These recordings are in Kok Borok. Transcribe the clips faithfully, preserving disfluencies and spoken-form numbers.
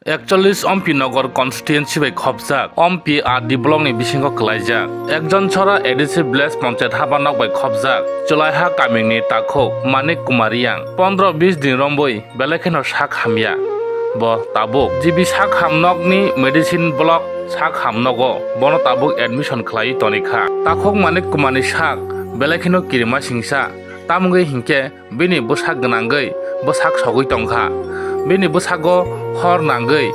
Ekchollis Ompi Nogor constituency bai khopjak, Ompi R D block ni bisingo kwlaijak. Ekjon chora A D C village panchayat haba nok bai khopjak, Chulaiha kamini takhuk Manik Kumar Riyang pondro bis din romboi belai kheno sak hamya. Bo tabuk G B sak ham nokni medicine block sak ham nogo bono tabuk admission khlaiwi tonikha. Takhuk Manik Kumar ni sak belai kheno kirima singsa, tamungwi hinkhe bini bwsak gwnangwi bwsak sogwi tongkha. Bini bwsago hor nangwi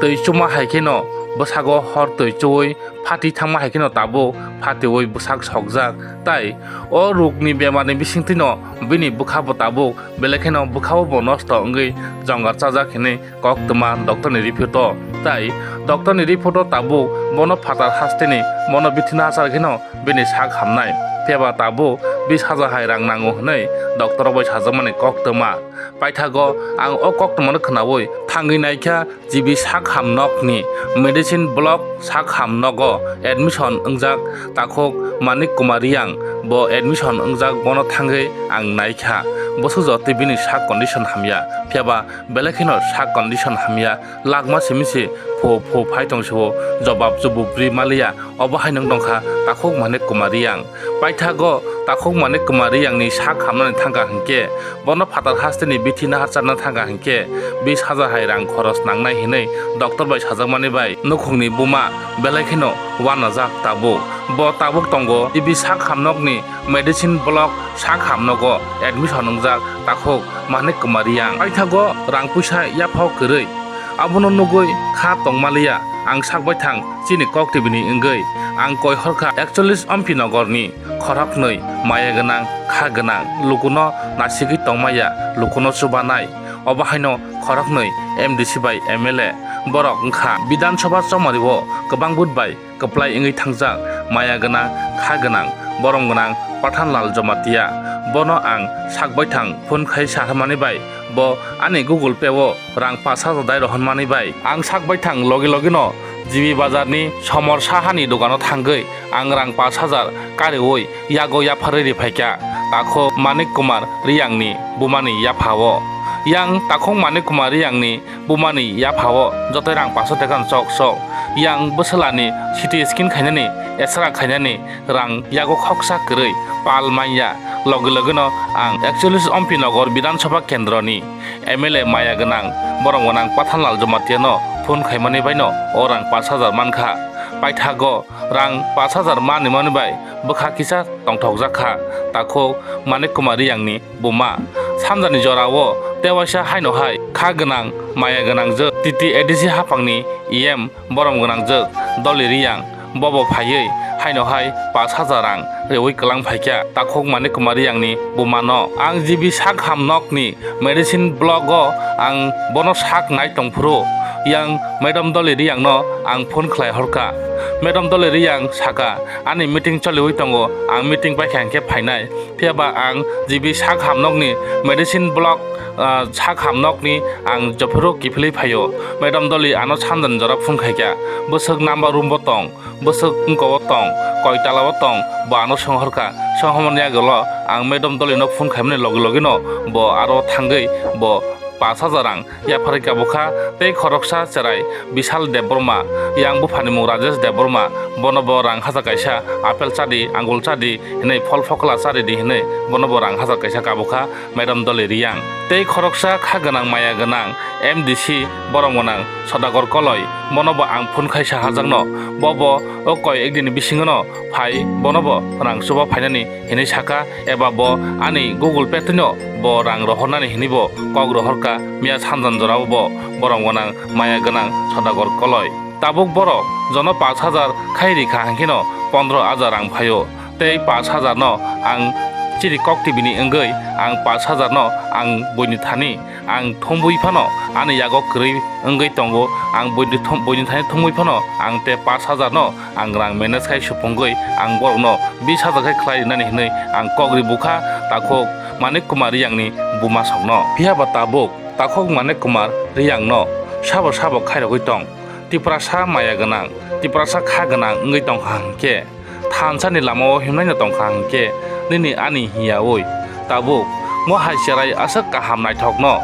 twi chuma hai kheno bwsago hor twi chuwi phati thangma hai kheno tabuk phatiwi bwsak sokjak. Tai o rukni bemarni bisingtwino bini bwkha bo tabuk belai kheno bwkhao bo nosto wngwi jongar chajak hinwi koktwma doctorni report o. Tai doctorni report o tabuk bono phatar hasteni bono bithi nahachar kheno bini sak hamnai. Phiya ba tabuk bis hajar hai rang nango hwnwi doctor bai sajakmani koktwma. Paithago ang o koktwmano khwnaui thangwi naikha G B sak ham nokni medicine block sak ham nogo admission wngjak takhuk Manik Kumar Riyang. Bo admission wngjak bono thangwi ang naikha. Bwswk jotwi bini sak condition hamya. Phiya ba belai kheno sak condition hamya, lakma simi se pho pho phai tong se o, jobab chubuk bri maliya, obo hai nung tongkha takhuk Manik Kumar Riyang. Paithago takhuk Manik Kumar Riyang ni sak hamnani thangkha hinkhe, bono phatar hasteni bithi nahar charna thangkha hinkhe bis hajar hai rang khoros nangnai hinwi doctor bai sajakmani bai nukhungni buma belai kheno uanajak tabuk. Bo tabuk tongo G B sak hamnokni medicine block sak hamnogo admission wngjak takhuk Manik Kumar Riyang. Paithago rang puisa yaphao kwrwi. Abono nugwi kha tongmaliya ang sak baithang chini kok tibini wngwi. Ang koi horkha Ekchollis Ompi Nogorni khoroknwi maya gwnang, kha gwnang, lukuno nasigwi tongmaya, lukuno chubanai. Obo haino khoroknwi M D C bai M L A. Borok wngkha Bidhan Sabha chomari o kwbang vote bai kwplai wngwi thangjak maya gwnang, kha gwnang, borom gwnang Pathan Lal Jamatia. Bono ang sak baithang phone khai sa hwnmani bai bo ani Google Pay o rang pash hajar dai rohormani bai. Ang sak baithang logi logino G B bazarni Somor Sahani dogano thangwi ang rang pash hajar kariui yago yapharwi riphaikha takhuk Manik Kumar Riyangni bumani yaphao. Yang takhuk Manik Kumar Riyangni bumani yaphao jotoi rang paso tekan chok chok. Yang bwswlani C T scan khainani, X-ray khainani rang yago khoksa kwrwi pal manya. Logi logino ang Ekchollis Ompi Nogor Bidhan Sabha Kendroni M L A maya gwnang, borom gwnang Pathan Lal Jamatiano phone khaimani baino o rang pash hajar mankha. Paithago rang pash hajar manimani bai bwkha kisa tongthokjak kha takhuk Manik Kumar Riyangni buma. Sanjani jorao tewaisa haino hai kha gwnang, maya gwnangjwk T T A D C haphangni E M borom gwnangjwk Doli Riyang. Bobo phaiwi haino hai pash hajar rang riui kwlang phaikha takhuk Manik Kumar Riyangni bumano. Ang G B sak ham nokni medicine block o ang bono sak nai tongphuru, yang Madam Doli Riyangno ang phone khlai horkha. Madam Doli Riyang saka, "Ani meeting choliui tongo, ang meeting paikha hinkhe phainai." Phiya ba ang G B sak hamnokni medicine block, ah, sak hamnokni ang jophuru kiphilwi phaio. Madam Doli ano sanjani jora phone khaikha. Bwswk number room bo tong, bwswk wngkao tong, koi tala o tong, bo ano swnghorkha. Swnghormani yagulo ang Madam Dolino phone khaimani logi logino bo aro thangwi bo pash hajar rang yapharwi kabukha. Tei khoroksa cherai Bishal Debbarma, yang buphani mung Rajesh Debbarma, bono bo rang hajar kaisa apple chadi, angul chadi hinwi, phol phokla chadi di hinwi bono bo rang hajar kaisa kabukha Madam Doli Riyang. Tei khoroksa kha gwnang maya gwnang M D C borom gwnang Sodagar Koloi, bono bo ang phone khai saharjakno, bo bo o koi ekdini bisingono phai, bono bo rang chuba phainani hinwi sakha, eba bo ani Google Pay twino bo rang rohornani hinwi bo kok rohorkha. Miya sanjan jorao bo borom gwnang maya gwnang Sodagar Koloi. Tabuk borok jono pash hajar khai rikha hinkheno pondro hajar rang phaio. Tei pash hajar no ang chiri kok tibini wngwi ang pash hajar no ang buini thani ang thumbui phano ani yago kwrwi wngwi tongo. Ang buini thum-, buini thani thumbui phano ang te pash hajar no ang rang manage khai supungwi ang borokno bis hajar khai khlai rinani hinwi ang kok ri bukha takhuk Manik Kumar Riyangni buma sokno. Phiya ba tabuk takhuk Manik Kumar Riyangno sabo sabo khairogwi tong. Tiprasa maya gwnang, Tiprasa kha gwnang wngwi tongkha hinkhe, thansani lamao himnaino tongkha hinkhe, nini ani hiyaui tabuk mo hai cherai aswk kaham naithokno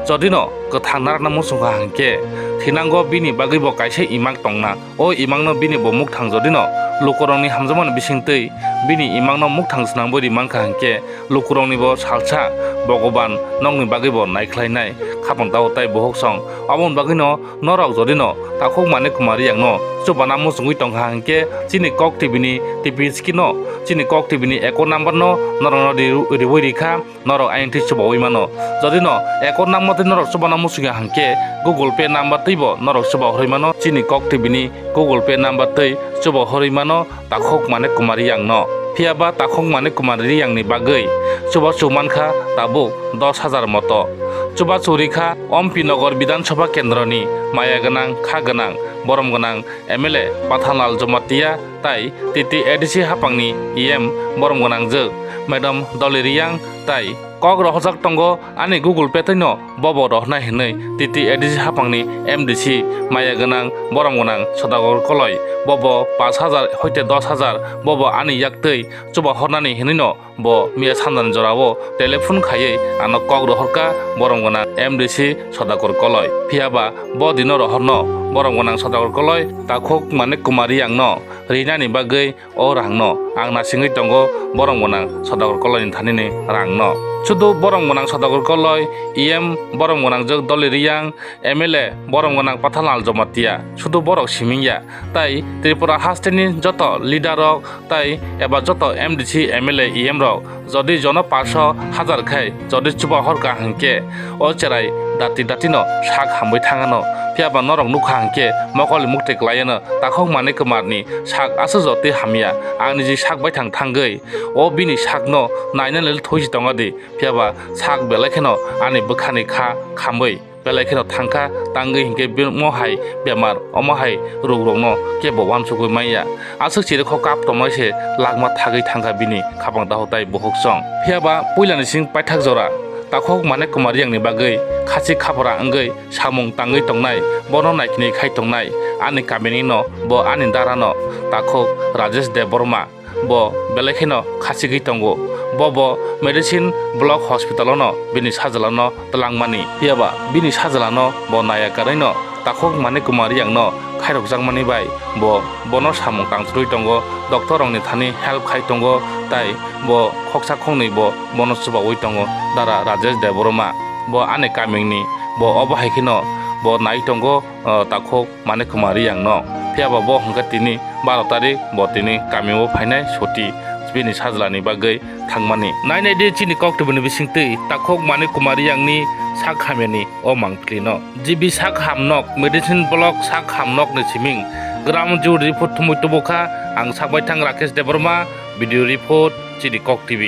Jodino kwthang narwkna muchungkha hwnkhe, thinango bini bagwibo kaisa imang tongna. O imangno bini bo mukthang jodino lukurokni hamjakmani bisingtwi bini imangno mukthang swnambwi rimankha hwnkhe, lukuroknibo salsa Bhogoban nokni bagwibo naikhlainai khapang tao tai bohoksong. Aboni bagwino norok jodino takhuk Manik Kumar Riyangno chubana muchungwi tongkha hwnkhe, chini Kok T V ni T P screen-o chini Kok T V ni account number-no norokno ri-, riwi rikha. Norok ayang twi chubaui mano. Jodi no account number twi norok chubana muchungya hwnkhe, Google Pay number twibo norok chuba horwi mano. Chini Kok T V ni Google Pay number twi chuba horwi mano Takhuk Manik Kumar Riyang no. Phiya ba Takhuk Manik Kumar Riyang ni bagwi chubachu mankha tabuk dos hajar moto. Chubachu rikha Ompi Nogor Bidhan Sabha Kendro ni maya gwnang, kha gwnang, borom gwnang M L A Pathanlal Jamatia tai T T A D C haphangni E M borom gwnangjwk Madam Dolly Riyang tai kok rohorjak tongo ani Google Pay thaino bobo rohornai hinwi T T A D C haphangni M D C maya gwnang borom gwnang Sodagar Koloi, bobo pash hajar hoite dos hajar bobo ani yaktwi chuba hornani hinwino bo miya sanjani jorao telephone khaiwi ano kok rohorkha borom gwnang M D C Sodagar Koloi. Phiya ba bo dino rohorno borom gwnang Sodagar Koloi Takhuk Manik Kumar Riyang no rinani bagwi o rangno ang nasingwi tongo borom gwnang Sodagar Koloi ni thani ni rangno. Sudu borom gwnang Sodagar Koloi, E M borom gwnangjwk Dolly Riyang, M L A borom gwnang Pathanlal Jamatia, sudu borok siming ya. Tai Tripura hasteni joto leader rok tai eba joto M D C, M L A, E M rok jodi jono pash hajar khai jodi chuba horkha hwnkhe, o cherai dati dati no sak hamwi thangano. Phiya ba norok nukha hwnkhe mokol ni mukti kwlaiano Takhuk Manik Kumar ni sak aswk jotwi hamya. Ang niji sak baithang thangwi o bini sakno nainani le thuisi tongo di. Phiya ba sak belai kheno ani bwkhani kha khamwi belai kheno thangkha, tangwi hinkhe bini omo hai bemar, omo hai ruk rokno kebo uansugwi manya. Aswk chirikhok kap tongmani se langma thagwi thangkha bini khapang daho tai bohoksong. Phiya ba puilani sing paithak jora Takhuk Manik Kumar Riyang ni bagwi khachik khapra wngwi samung tangwi tongnai, bono naikhinwi khai tongnai ani kamini no bo ani dara no Takhuk Rajesh Debbarma. Bo belai kheno khachigwi tongo. Bo bo Medicine Block Hospital-o no bini sajla no twlangmani. Phiya ba bini sajla no bo naya karwi no Takhuk Manik Kumar Riyang no khairokjakmani bai bo bono samung tangchurwi tongo, doctor rokni thani help khai tongo, tai bo khoksa khoknwi bo bono chubaui tongo Dara Rajesh Debbarma. Bo ani kamini bo obo hai kheno bo nai tongo, o, Takhuk Manik Kumar Riyang no. Phiya ba bo hwnkhe tini baro tarik bo tini kami o phainai suti bini sajla ni bagwi thangmani. Nai nai di chini Kok T V ni bisingtwi Takhuk Manik Kumar Riyang ni sak hamya ni o mangpili no. G B sak ham nok, Medicine Block sak ham nok ni siming gram ju report thumui tubu kha. Ang sak bai thang Rakesh Debbarma, video report chini Kok T V.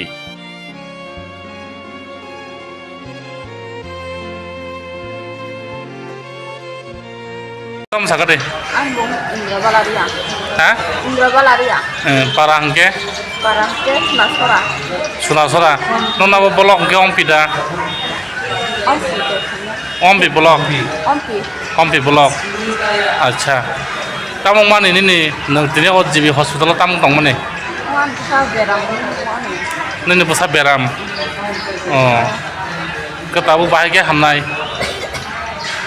Tamo sakha de? Ang bung Indra Balaria. Ha? Indra Balaria. Eh, para hwnkhe? Para hwnkhe Sunasora. Sunasora. Nona bo block hwnkhe Ompida? Ompi de. Ompi block? Ompi. Ompi block. Acha. Tamo mani nini nwng tini o G B hospital o tamo tongmani? Ang bwsa beram wngmani. Nini bwsa beram? Oh. Khe tabuk bahai khe hamnai?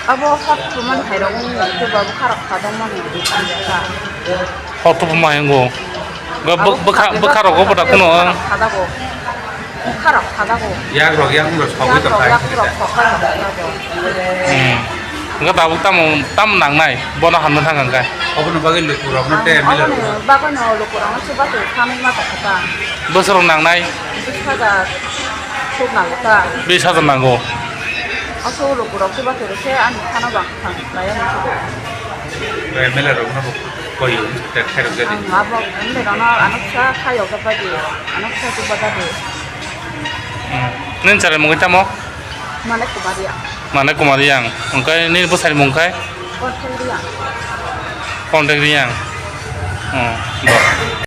Abo hot thumani khairok wngmani, khe bo bwkha rok phadok mani. Hot thumani wngo. Bwkha, bwkha rok bo da kuno. Phadago. Bwkha rok phadago. Yak rok, yak rok sogwi tongkha. Yak rok, yak rok sogwi tongkha. Hmm. Hwnkhe tabuk tamo, tamo nangnai? Bono hamna thang hwnkhe. Oboni bagwi lukurokno tei M L A rokno. Aboni bagwino lukurokno chubachu thanwi ma tongkha ta. Bwswrok nangnai? Bis hajar suk nango ta. Bis hajar nango. Aswk lukurok chubachu rwkhe ani thano bang thang khlai ani chubachu. M L A rokno bo koi o, tei khairok jadi. Ang abo M L A rokno ano kisa khayok jak bai di, ano kisa chuba jak di. Hmm. Nini chwrai mungwi tamo? Manik Kumar Riyang. Manik Kumar Riyang. Hwnkhe nini bwsai mung khai? Konthai Riyang. Konthai Riyang. Hmm. Bo.